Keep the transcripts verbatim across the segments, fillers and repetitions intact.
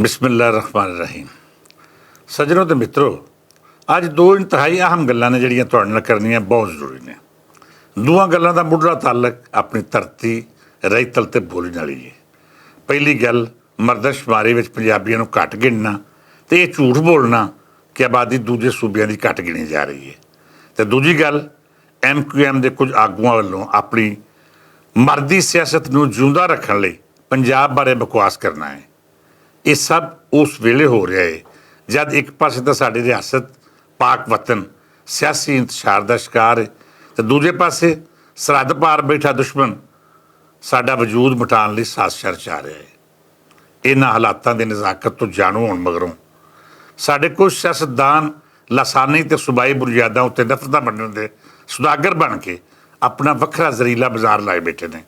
بسم اللہ الرحمن الرحیم۔ سجنوں تے مترو، اج دو انتہائی اہم گلاں نے جڑیاں تہاڈے نال کرنیاں بہت ضروری نے۔ دوواں گلاں دا مڈلا تعلق اپنی دھرتی، رائتل تے بولی نال ہی ہے۔ پہلی گل، مردم شماری وچ پنجابیاں نوں گھٹ گننا تے ایہہ جھوٹ بولنا کہ آبادی دوجے صوبیاں دی گھٹ گنی جا رہی ہے۔ تے دوجی گل، ایم کیو ایم دے کچھ آگواں ولوں اپنی مردی سیاست نوں جیوندا رکھن لئی پنجاب بارے بکواس کرنا ہے۔ ایہہ سب اس ویلے ہو رہیا ہے جد اک پاسے تاں ساڈی ریاست پاک وطن سیاسی انتشار دا شکار ہے، تے دوجے پاسے سرحد پار بیٹھا دشمن ساڈا وجود مٹان لئی سازشاں رچا رہیا ہے۔ انہاں حالاتاں دی نزاکت توں جانو ہون مگروں ساڈے کچھ سیاستدان لاسانی تے صوبائی بنیاداں اتے نفرتاں بنڈن دے سوداگر بن کے اپنا وکھرا زریلا بازار لائے بیٹھے نے۔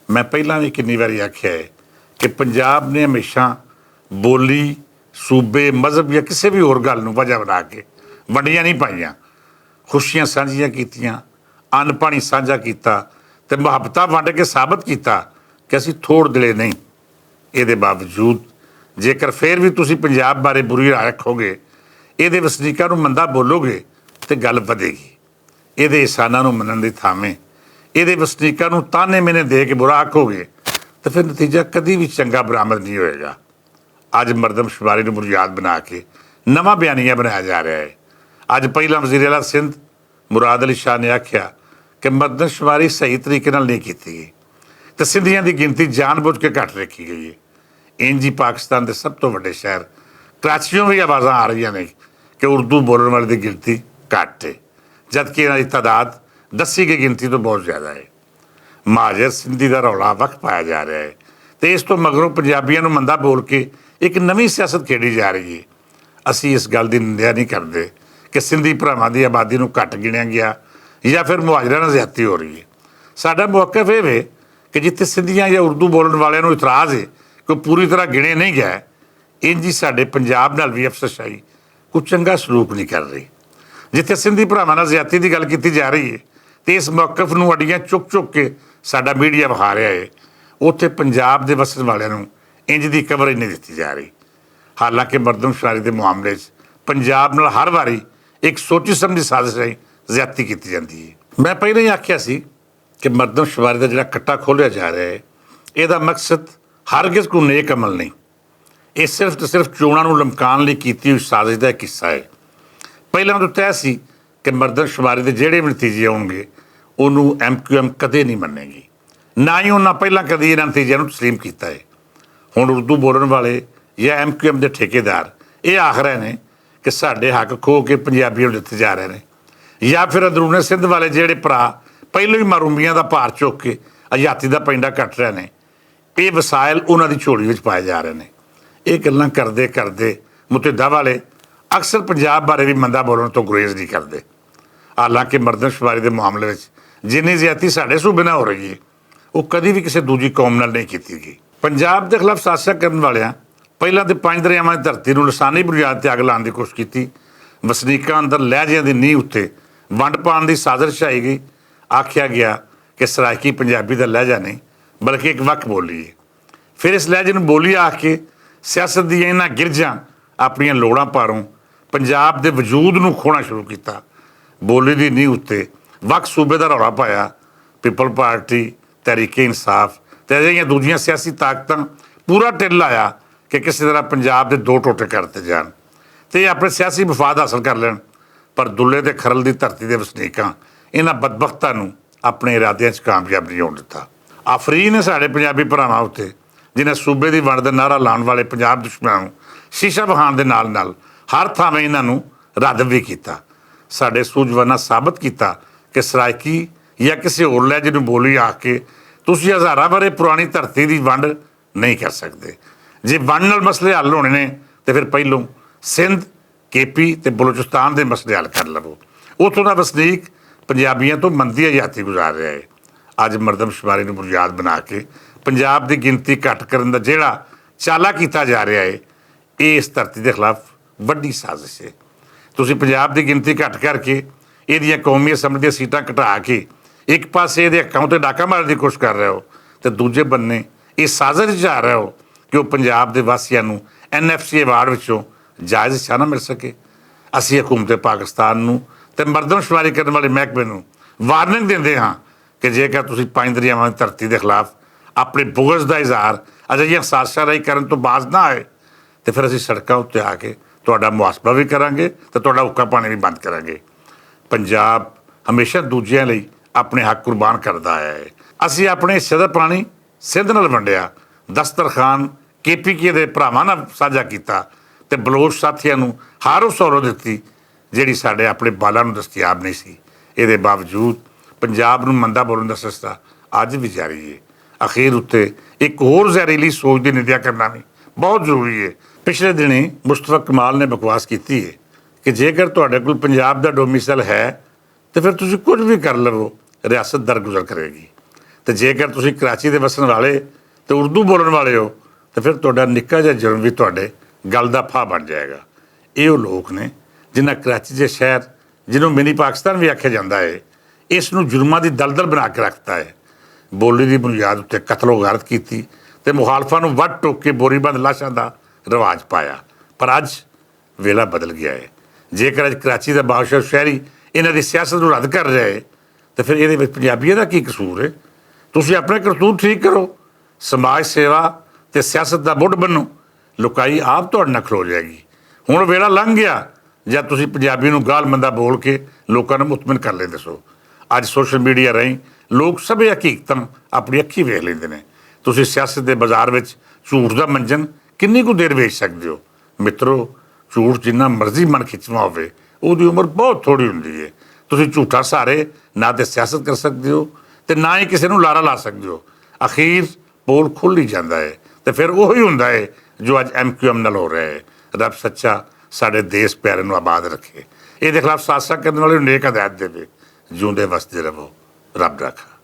میں پہلاں وی کنی واری آکھیا ہے کہ پنجاب نے ہمیشہ بولی، صوبے، مذہب یا کسے وی ہور گل نوں وجہ بنا کے ونڈیاں نہیں پائیاں۔ خوشیاں سانجھیاں کیتیاں، ان پانی سانجھا کیتا، تے محبتاں ونڈ کے ثابت کیتا کہ اسی تھوڑ دلے نہیں۔ ایہدے باوجود جیکر فیر وی تسی پنجاب بارے بری رائے رکھو گے، ایہدے وسنیکاں نوں مندا بولو گے، تے گل ودھے گی۔ ایہدے احساناں نوں منن دی تھاویں ایہدے وسنیکاں نوں تانے مینے دے کے برا آکھو گے، تے فیر نتیجہ کدی وی چنگا برآمد نہیں ہوئے گا۔ اج مردم شماری نوں بنیاد بنا کے نواں بیانیہ بنایا جا رہیا ہے۔ اج پہلا وزیر اعلیٰ سندھ مراد علی شاہ نے آکھیا کہ مردم شماری صحیح طریقے نال نہیں کیتی گئی، تے سندھیاں دی گنتی جان بوجھ کے گھٹ رکھی گئی ہے۔ انج ہی پاکستان دے سب توں وڈے شہر کراچیوں وی آوازاں آ رہیاں نے کہ اردو بولن والے دی گنتی گھٹ ہے، جدکہ انہاں دی تعداد دسی گئی گنتی توں بہت زیادہ ہے۔ مہاجر سندھی دا رولا وقت پایا جا رہیا ہے، تے اس توں مگروں پنجابیاں نوں مندا بول کے اک نویں سیاست کھیڈی جا رہی ہے۔ اسی اس گل دی نندیا نہیں کردے کہ سندھی پراواں دی آبادی نوں گھٹ گنیا گیا یا فیر مہاجراں نال زیادتی ہو رہی ہے۔ ساڈا موقف ایہہ وے کہ جتھے سندھیاں یا اردو بولن والیاں نوں اعتراض ہے کہ او پوری طرح گنے نہیں گئے، انج ہی ساڈے پنجاب نال وی افسرشاہی کچھ چنگا سلوک نہیں کر رہی۔ جتھے سندھی پراواں نال زیادتی دی گل کیتی جا رہی ہے، تے اس موقف نوں اڈیاں چک چک کے ساڈا میڈیا وکھا رہیا ہے، اتھے پنجاب دے وسن والیاں نوں انج دی کوریج نہیں دتی جا رہی۔ حالانکہ مردم شماری دے معاملے چ پنجاب نال ہر واری اک سوچی سمجھی سازش رہی زیادتی کیتی جاندی ہے۔ میں پہلے ہی آکھیا سی کہ مردم شماری دا جڑا کٹا کھولیا جا رہیا ہے، ایہدا مقصد ہرگز کوئی نیک عمل نہیں۔ ایہہ صرف تے صرف چوناں نوں لمکان لئی کیتی ہوئی سازش دا اک حصہ ہے۔ پہلاں توں طے سی کہ مردم شماری دے جڑے وی نتیجے آؤنگے، انہوں ایم کیو ایم کدے نہیں مننے گی۔ نہ ہی انہاں پہلاں کدی انہاں نتیجیاں نوں تسلیم کیتا ہے۔ ہن اردو بولن والے یا ایم کیو ایم دے ٹھیکیدار ایہہ آکھ رہے نیں کہ ساڈے حق کھو کے پنجابیاں نوں دتے جا رہے نیں، یا فیر اندرون سندھ والے جہڑے پرا پہلو ہی معرومیاں دا پار چک کے آزادی دا پینڈا کٹ رہے نیں، ایہہ وسائل انہاں دی چھوڑی وچ پائے جا رہے نیں۔ ایہہ گلاں کردے کردے متحدہ والے اکثر پنجاب بارے وی مندا بولن توں گریز نہیں کردے۔ حالانکہ مردم شماری دے معاملے وچ جنی زیادتی ساڈے صوبے نال ہو رہی ہے، او کدی وی کسے دوجی قوم نال نہیں کیتی گئی۔ پنجاب دے خلاف سازشاں کرن والیاں پہلاں تے پنج دریاواں دی دھرتی نوں لسانی بنیاد تے اگ لان دی کوشش کیتی۔ وسنیکاں اندر لہجیاں دی نیہہ اتے ونڈ پان دی سازش چائی گئی۔ آکھیا گیا کہ سرائیکی پنجابی دا لہجہ نہیں، بلکہ اک وک بولی ہے۔ فیر اس لہجے نوں بولی آکھ کے سیاست دیاں انہاں گرجاں اپنیاں لوڑاں پاروں پنجاب دے وجود نوں کھونا شروع کیتا۔ بولی دی نیہہ اتے وک صوبے دا رولا پایا۔ پیپل پارٹی، تحریک انصاف تے اجہیاں دوجیاں سیاسی طاقتاں پورا ٹل لایا کہ کسے طرح پنجاب دے دو ٹوٹے کر دتے جان تے اپنے سیاسی مفاد حاصل کر لین۔ پر دلے دے کھرل دی دھرتی دے وسنیکاں انہاں بدبختاں نوں اپنے ارادیاں چ کامیاب نہیں ہون دتا۔ آفرین ہے ساڈے پنجابی بھراواں اتے جنہاں صوبے دی ونڈ دا نعرہ لان والے پنجاب دشمناں نوں شیشہ وہان دے نال نال ہر تھاویں انہاں نوں رد وی کیتا۔ ساڈے سوجواناں ثابت کیتا کہ سرائیکی یا کسے ہور لہجے نوں بولی آکھ کے تسی ہزاراں ورے پرانی دھرتی دی ونڈ نہیں کر سکدے۔ جے ونڈ نال مسئلے حل ہونے نے تے فیر پہلوں سندھ، کے پی تے بلوچستان دے مسئلے حل کر لوو۔ اتھوں دا وسنیک پنجابیاں توں مندی حیاتی گزار رہیا ہے۔ اج مردم شماری نوں بنیاد بنا کے پنجاب دی گنتی گھٹ کرن دا جیہڑا چالا کیتا جا رہیا ہے، ایہہ اس دھرتی دے خلاف وڈی سازش ہے۔ تسی پنجاب دی گنتی گھٹ کر کے ایہدیاں قومی اسمبلی دیاں سیٹاں گھٹا کے اک پاسے ایہدے اکاؤنٹ تے ڈاکا مارن دی کوشش کر رہے ہو، تے دوجے بننے ایہہ سازش جا رہے ہو کہ او پنجاب دے واسیاں نوں این ایف سی ایوارڈ وچوں جائز حصہ نہ مل سکے۔ اسی حکومت پاکستان نوں تے مردم شماری کرن والے محکمے نوں وارننگ دیندے ہاں کہ جیکر تسی پنج دریاواں دی دھرتی دے خلاف اپنے بغض دا اظہار اجہیاں سازشاں راہی کرن تو باز نہ آئے، تے پھر اسی سڑکاں اُتے آ کے تہاڈا محاسبہ وی کراں گے تے تہاڈا حقہ پانی وی بند کراں گے۔ پنجاب ہمیشہ دوجیاں لئی اپنے حق قربان کردا آیا ہے۔ اسی اپنے حصے دا پانی سندھ نال ونڈیا، دسترخوان کے پی کے دے بھراواں نال ساجھا کیتا تے بلوچ ساتھیاں نوں ہارو سورو دتی، جیہڑی ساڈے اپنے بالاں نوں دستیاب نہیں سی۔ ایہدے باوجود پنجاب نوں مندا بولن دا سلسلہ اج وی جاری ہے۔ اخیر اتے اک ہور زہریلی سوچ دی ندیا کرنا وی بہت ضروری ہے۔ پچھلے دنی مصطفی کمال نے بکواس کیتی ہے کہ جیکر تہاڈے کول پنجاب دا ڈومیسائل ہے، تے پھر تسی کچھ وی کر لوو، ریاست درگزر کرے گی۔ تے جیکر تسی کراچی دے وسن والے تے اردو بولن والے ہو، تے پھر تہاڈا نکا جہا جرم وی تہاڈے گل دا پھا بن جائے گا۔ ایہو لوک نے جنہاں کراچی جے شہر، جنہوں منی پاکستان وی آکھیا جاندا ہے، اس نوں جرماں دی دلدل بنا کے رکھتا ہے۔ بولی دی بنیاد اتے قتل و غارت کیتی تے مخالفاں نوں وڈ ٹوک کے بوری بند لاشاں دا رواج پایا۔ پر اج ویلا بدل گیا ہے۔ جیکر اج کراچی دا باشر شہری انہاں دی سیاست نوں رد کر رہے، تے پھر ایہدے وچ پنجابیاں دا کی قصور ہے؟ تسی اپنے کرتوت ٹھیک کرو، سماج سیوا تے سیاست دا بڈ بنو۔ لکائی آپ تہاڈے نال کھلو جائے گی۔ ہن ویلا لنگ گیا جد تسی پنجابی نوں گال مندا بول کے لوکاں نوں مطمئن کر لیندے سو۔ اج سوشل میڈیا رہیں لوک سبھی حقیقتاں اپنی اکھی ویکھ لیندے نے۔ تسی سیاست دے بازار وچ جھوٹ دا منجن کنی کو دیر ویچ سکدے ہو؟ مترو، جھوٹ جنہ مرضی من کھچواں ہووے، اوہدی عمر بہت تھوڑی ہوندی ہے۔ تسی جھوٹاں سارے نہ تے سیاست کر سکدے ہو تے نہ ہی کسے نوں لارا لا سکدے ہو۔ اخیر پول کھل ہی جاندا ہے۔ تے پھر اوہی ہوندا ہے جو اج ایم کیو ایم نال ہو رہا ہے۔ رب سچا ساڈے دیس پیارے نوں آباد رکھے۔ ایہدے خلاف سازشاں کرن والے نوں نیک ہدایت دے۔ جیوندے وسدے رہو۔ رب رکھا۔